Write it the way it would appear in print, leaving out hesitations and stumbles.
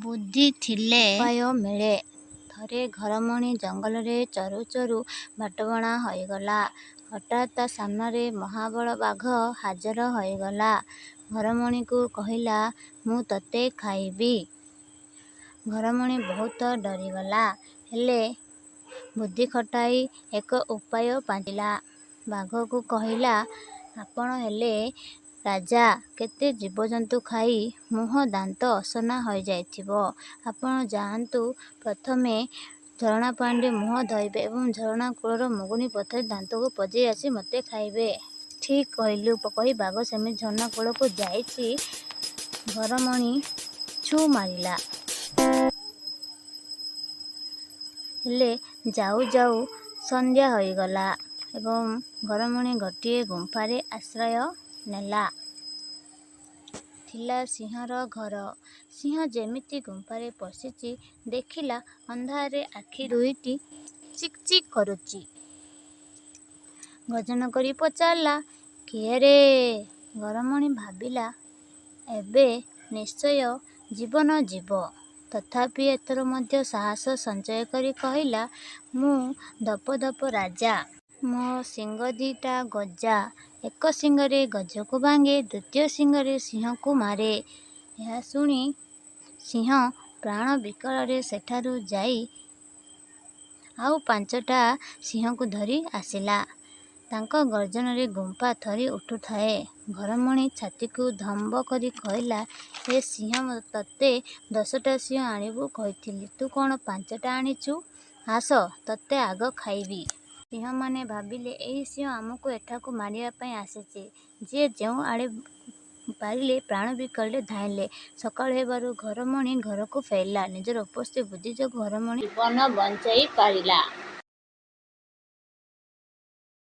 ବୁଦ୍ଧି ଥିଲେ ଉପାୟ ମିଳେ। ଥରେ ଘରମଣି ଜଙ୍ଗଲରେ ଚରୁ ଚରୁ ବାଟବଣା ହୋଇଗଲା। ହଠାତ୍ ତା' ସାମ୍ନାରେ ମହାବଳ ବାଘ ହାଜର ହୋଇଗଲା। ଘରମଣିକୁ କହିଲା, "ମୁଁ ତୋତେ ଖାଇବି। " ଘରମଣି ବହୁତ ଡରିଗଲା। ହେଲେ ବୁଦ୍ଧି ଖଟାଇ ଏକ ଉପାୟ ପାଞ୍ଚିଲା। ବାଘକୁ କହିଲା, "ଆପଣ ହେଲେ ରାଜା, କେତେ ଜୀବଜନ୍ତୁ ଖାଇ ମୁହଁ ଦାନ୍ତ ଅସନା ହୋଇଯାଇଥିବ। ଆପଣ ଯାଆନ୍ତୁ, ପ୍ରଥମେ ଝରଣା ପାଣିରେ ମୁହଁ ଧୋଇବେ ଏବଂ ଝରଣା କୂଳର ମୁଗୁନି ପଥରରେ ଦାନ୍ତକୁ ପଜେଇ ଆସି ମୋତେ ଖାଇବେ। "ଠିକ୍ କହିଲୁ" କହି ବାଘ ସେମିତି ଝରଣା କୂଳକୁ ଯାଇଛି, ଘରମଣି ଛୁ ମାରିଲା। ହେଲେ ଯାଉ ଯାଉ ସନ୍ଧ୍ୟା ହୋଇଗଲା ଏବଂ ଘରମଣି ଗୋଟିଏ ଗୁମ୍ଫାରେ ଆଶ୍ରୟ ନେଲା। ଥିଲା ସିଂହର ଘର। ସିଂହ ଯେମିତି ଗୁମ୍ଫାରେ ପଶିଚି, ଦେଖିଲା ଅନ୍ଧାରରେ ଆଖି ଦୁଇଟି ଚିକ୍ ଚିକ୍ କରୁଛି। ଗର୍ଜନ କରି ପଚାରିଲା, "କିଏରେ? " ଘରମଣି ଭାବିଲା, ଏବେ ନିଶ୍ଚୟ ଜୀବନ ଯିବ। ତଥାପି ଏଥର ମଧ୍ୟ ସାହସ ସଞ୍ଚୟ କରି କହିଲା, "ମୁଁ ଧପଧପ ରାଜା। ମୋ ଶିଙ୍ଗ ଦିଇଟା ଗୋଜା। ଏକ ଶିଙ୍ଗରେ ଗଜକୁ ଭାଙ୍ଗେ, ଦ୍ୱିତୀୟ ଶିଙ୍ଗରେ ସିଂହକୁ ମାରେ। " ଏହା ଶୁଣି ସିଂହ ପ୍ରାଣ ବିକଳରେ ସେଠାରୁ ଯାଇ ଆଉ ପାଞ୍ଚଟା ସିଂହଙ୍କୁ ଧରି ଆସିଲା। ତାଙ୍କ ଗର୍ଜନରେ ଗୁମ୍ଫା ଥରି ଉଠୁଥାଏ। ଘରମଣି ଛାତିକୁ ଦମ୍ଭ କରି କହିଲା, "ହେ ସିଂହ, ତୋତେ 10ଟା ସିଂହ ଆଣିବୁ କହିଥିଲି, ତୁ କ'ଣ ପାଞ୍ଚଟା ଆଣିଛୁ? ଆସ, ତୋତେ ଆଗ ଖାଇବି। " ସିଂହମାନେ ଭାବିଲେ, ଏହି ସିଂହ ଆମକୁ ଏଠାକୁ ମାରିବା ପାଇଁ ଆସିଛି। ଯିଏ ଯେଉଁ ଆଡ଼େ ପାରିଲେ ପ୍ରାଣ ବିକଳରେ ଧାଇଁଲେ। ସକାଳ ହେବାରୁ ଘରମଣି ଘରକୁ ଫେରିଲା। ନିଜର ଉପସ୍ଥିତ ବୁଦ୍ଧି ଯୋଗୁଁ ଘରମଣି ଜୀବନ ବଞ୍ଚାଇ ପାରିଲା।